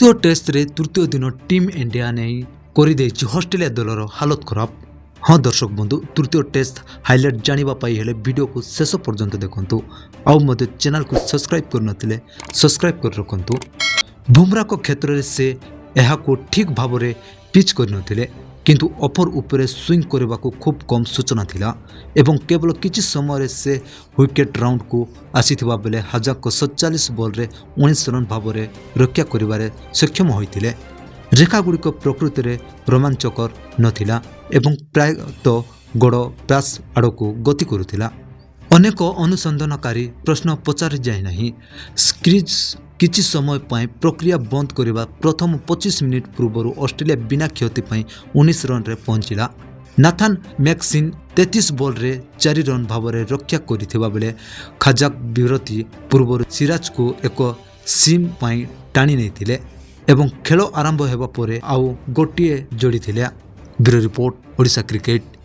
ତୃତୀୟ ଟେଷ୍ଟରେ ତୃତୀୟ ଦିନ ଟିମ୍ ଇଣ୍ଡିଆ ନେଇ କରିଦେଇଛି ଅଷ୍ଟ୍ରେଲିଆ ଦଳର ହାଲତ ଖରାପ। ହଁ ଦର୍ଶକ ବନ୍ଧୁ, ତୃତୀୟ ଟେଷ୍ଟ ହାଇଲାଇଟ୍ ଜାଣିବା ପାଇଁ ହେଲେ ଭିଡ଼ିଓକୁ ଶେଷ ପର୍ଯ୍ୟନ୍ତ ଦେଖନ୍ତୁ। ଆଉ ମଧ୍ୟ ଚ୍ୟାନେଲକୁ ସବସ୍କ୍ରାଇବ୍ କରିନଥିଲେ ସବସ୍କ୍ରାଇବ୍ କରି ରଖନ୍ତୁ। ବୁମରାଙ୍କ କ୍ଷେତ୍ରରେ ସେ ଏହାକୁ ଠିକ୍ ଭାବରେ ପିଚ୍ କରିନଥିଲେ, କିନ୍ତୁ ଅଫର୍ ଉପରେ ସୁଇଂ କରିବାକୁ ଖୁବ୍ କମ୍ ସୂଚନା ଥିଲା ଏବଂ କେବଳ କିଛି ସମୟରେ ସେ ୱିକେଟ୍ ରାଉଣ୍ଡକୁ ଆସିଥିବା ବେଳେ ହାଜାଙ୍କ 47 ବଲ୍ରେ 19 ରନ୍ ଭାବରେ ରକ୍ଷା କରିବାରେ ସକ୍ଷମ ହୋଇଥିଲେ। ରେଖାଗୁଡ଼ିକ ପ୍ରକୃତରେ ରୋମାଞ୍ଚକର ନଥିଲା ଏବଂ ପ୍ରାୟତଃ ଗୋଡ଼ ପ୍ୟାଚ୍ ଆଡ଼କୁ ଗତି କରୁଥିଲା। ଅନେକ ଅନୁସନ୍ଧାନକାରୀ ପ୍ରଶ୍ନ ପଚରାଯାଇ ନାହିଁ। କ୍ରିଜ୍ କିଛି ସମୟ ପାଇଁ ପ୍ରକ୍ରିୟା ବନ୍ଦ କରିବା ପ୍ରଥମ 25 ମିନିଟ୍ ପୂର୍ବରୁ ଅଷ୍ଟ୍ରେଲିଆ ବିନା କ୍ଷତି ପାଇଁ 19 ରନ୍ରେ ପହଞ୍ଚିଲା। ନାଥାନ୍ ମ୍ୟାକସିନ୍ 33 ବଲ୍ରେ 4 ରନ୍ ଭାବରେ ରକ୍ଷା କରିଥିବା ବେଳେ ଖାଜାକ ବିରତି ପୂର୍ବରୁ ସିରାଜକୁ ଏକ ସିମ୍ ପାଇଁ ଟାଣି ନେଇଥିଲେ ଏବଂ ଖେଳ ଆରମ୍ଭ ହେବା ପରେ ଆଉ ଗୋଟିଏ ଯୋଡ଼ିଥିଲେ। Bureau report, Odisha cricket.